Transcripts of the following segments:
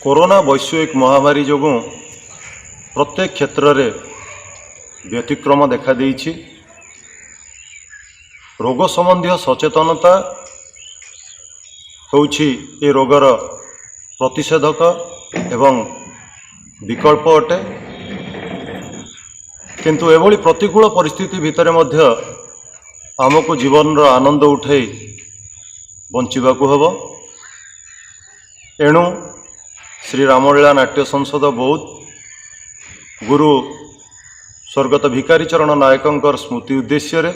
Corona ବୈଶ୍ୱିକ ମହାମାରୀ ଯୋଗୁଁ ପ୍ରତ୍ୟେକ କ୍ଷେତ୍ରରେ ବ୍ୟତିକ୍ରମ ଦେଖାଦେଇଛି। ରୋଗ ସମ୍ବନ୍ଧୀୟ ସଚେତନତା ହେଉଛି ଏ ରୋଗର ପ୍ରତିଷେଧକ ଏବଂ ବିକଳ୍ପ ଅଟେ। କିନ୍ତୁ ଏଭଳି ପ୍ରତିକୂଳ ପରିସ୍ଥିତି ଭିତରେ ମଧ୍ୟ ଆମକୁ ଜୀବନର ଆନନ୍ଦ ଉଠାଇ ବଞ୍ଚିବାକୁ ହେବ। ଏଣୁ ଶ୍ରୀ ରାମଲୀଳା ନାଟ୍ୟ ସଂସଦ, ବୌଦ୍ଧ, ଗୁରୁ ସ୍ୱର୍ଗତ ଭିକାରୀ ଚରଣ ନାୟକଙ୍କର ସ୍ମୃତି ଉଦ୍ଦେଶ୍ୟରେ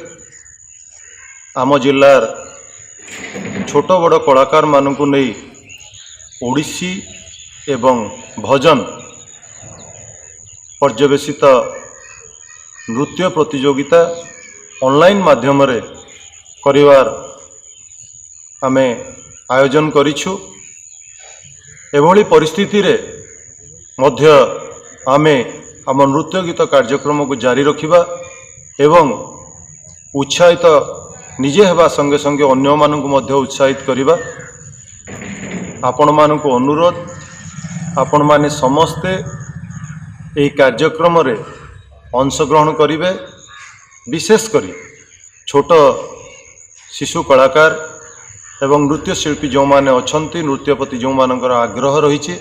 ଆମ ଜିଲ୍ଲାର ଛୋଟ ବଡ଼ କଳାକାରମାନଙ୍କୁ ନେଇ ଓଡ଼ିଶୀ ଏବଂ ଭଜନ ପର୍ଯ୍ୟବେସିତ ନୃତ୍ୟ ପ୍ରତିଯୋଗିତା ଅନଲାଇନ୍ ମାଧ୍ୟମରେ କରିବାର ଆମେ ଆୟୋଜନ କରିଛୁ। ଏଭଳି ପରିସ୍ଥିତିରେ ମଧ୍ୟ ଆମେ ଆମ ନୃତ୍ୟ ଗୀତ କାର୍ଯ୍ୟକ୍ରମକୁ ଜାରି ରଖିବା ଏବଂ ଉତ୍ସାହିତ ନିଜେ ହେବା ସଙ୍ଗେ ସଙ୍ଗେ ଅନ୍ୟମାନଙ୍କୁ ମଧ୍ୟ ଉତ୍ସାହିତ କରିବା। ଆପଣମାନଙ୍କୁ ଅନୁରୋଧ, ଆପଣମାନେ ସମସ୍ତେ ଏହି କାର୍ଯ୍ୟକ୍ରମରେ ଅଂଶଗ୍ରହଣ କରିବେ। ବିଶେଷ କରି ଛୋଟ ଶିଶୁ କଳାକାର ଏବଂ ନୃତ୍ୟଶିଳ୍ପୀ ଯେଉଁମାନେ ଅଛନ୍ତି, ନୃତ୍ୟ ପ୍ରତି ଯେଉଁମାନଙ୍କର ଆଗ୍ରହ ରହିଛି,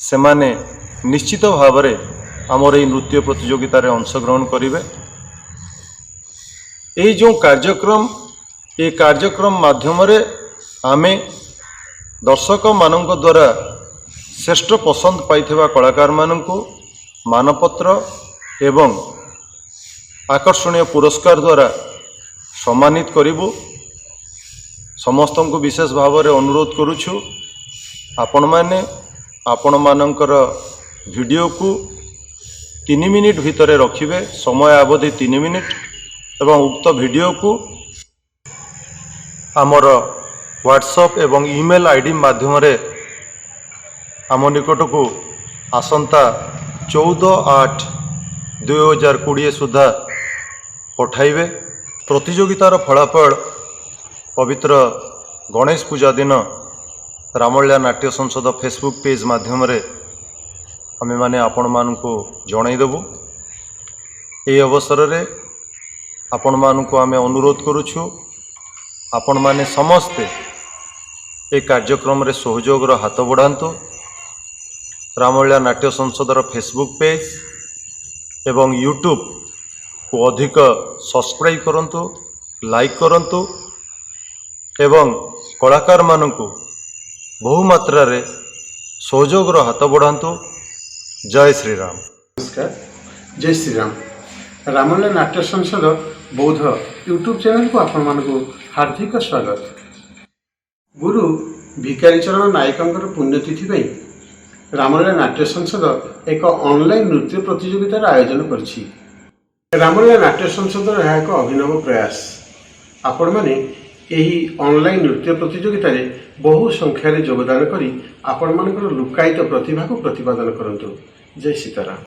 ସେମାନେ ନିଶ୍ଚିତ ଭାବରେ ଆମର ଏହି ନୃତ୍ୟ ପ୍ରତିଯୋଗିତାରେ ଅଂଶଗ୍ରହଣ କରିବେ। ଏଇ ଯେଉଁ କାର୍ଯ୍ୟକ୍ରମ, ଏ କାର୍ଯ୍ୟକ୍ରମ ମାଧ୍ୟମରେ ଆମେ ଦର୍ଶକମାନଙ୍କ ଦ୍ୱାରା ଶ୍ରେଷ୍ଠ ପସନ୍ଦ ପାଇଥିବା କଳାକାରମାନଙ୍କୁ ମାନପତ୍ର ଏବଂ ଆକର୍ଷଣୀୟ ପୁରସ୍କାର ଦ୍ୱାରା ସମ୍ମାନିତ କରିବୁ। ସମସ୍ତଙ୍କୁ ବିଶେଷ ଭାବରେ ଅନୁରୋଧ କରୁଛୁ, ଆପଣମାନେ ଆପଣମାନଙ୍କର ଭିଡ଼ିଓକୁ 3 ମିନିଟ୍ ଭିତରେ ରଖିବେ। ସମୟ ଅବଧି 3 ମିନିଟ୍ ଏବଂ ଉକ୍ତ ଭିଡ଼ିଓକୁ ଆମର ହ୍ୱାଟ୍ସଅପ୍ ଏବଂ ଇମେଲ୍ ଆଇଡି ମାଧ୍ୟମରେ ଆମ ନିକଟକୁ ଆସନ୍ତା 14/8/2020 ସୁଦ୍ଧା ପଠାଇବେ। ପ୍ରତିଯୋଗିତାର ଫଳାଫଳ ପବିତ୍ର ଗଣେଶ ପୂଜା ଦିନ ରାମଲୀଳା ନାଟ୍ୟ ସଂସଦ ଫେସବୁକ୍ ପେଜ୍ ମାଧ୍ୟମରେ ଆମେମାନେ ଆପଣମାନଙ୍କୁ ଜଣାଇଦେବୁ। ଏହି ଅବସରରେ ଆପଣମାନଙ୍କୁ ଆମେ ଅନୁରୋଧ କରୁଛୁ, ଆପଣମାନେ ସମସ୍ତେ ଏ କାର୍ଯ୍ୟକ୍ରମରେ ସହଯୋଗର ହାତ ବଢ଼ାନ୍ତୁ। ରାମଲୀଳା ନାଟ୍ୟ ସଂସଦର ଫେସବୁକ୍ ପେଜ୍ ଏବଂ ୟୁଟ୍ୟୁବକୁ ଅଧିକ ସବସ୍କ୍ରାଇବ୍ କରନ୍ତୁ, ଲାଇକ୍ କରନ୍ତୁ ଏବଂ କଳାକାରମାନଙ୍କୁ ବହୁ ମାତ୍ରାରେ ସହଯୋଗର ହାତ ବଢ଼ାନ୍ତୁ। ଜୟ ଶ୍ରୀରାମ। ନମସ୍କାର, ଜୟ ଶ୍ରୀରାମ। ରାମଲୀଳା ନାଟ୍ୟ ସଂସଦ, ବୌଦ୍ଧ ୟୁଟ୍ୟୁବ୍ ଚ୍ୟାନେଲକୁ ଆପଣମାନଙ୍କୁ ହାର୍ଦ୍ଦିକ ସ୍ୱାଗତ। ଗୁରୁ ଭିକାରୀ ଚରଣ ନାୟକଙ୍କର ପୁଣ୍ୟତିଥି ପାଇଁ ରାମଲୀଳା ନାଟ୍ୟ ସଂସଦ ଏକ ଅନଲାଇନ୍ ନୃତ୍ୟ ପ୍ରତିଯୋଗିତାର ଆୟୋଜନ କରିଛି। ରାମଲୀଳା ନାଟ୍ୟ ସଂସଦର ଏହା ଏକ ଅଭିନବ ପ୍ରୟାସ। ଆପଣମାନେ ଏହି ଅନଲାଇନ୍ ନୃତ୍ୟ ପ୍ରତିଯୋଗିତାରେ ବହୁ ସଂଖ୍ୟାରେ ଯୋଗଦାନ କରି ଆପଣମାନଙ୍କର ଲୁକାୟିତ ପ୍ରତିଭାକୁ ପ୍ରତିପାଦନ କରନ୍ତୁ। ଜୟ ସୀତାରାମ।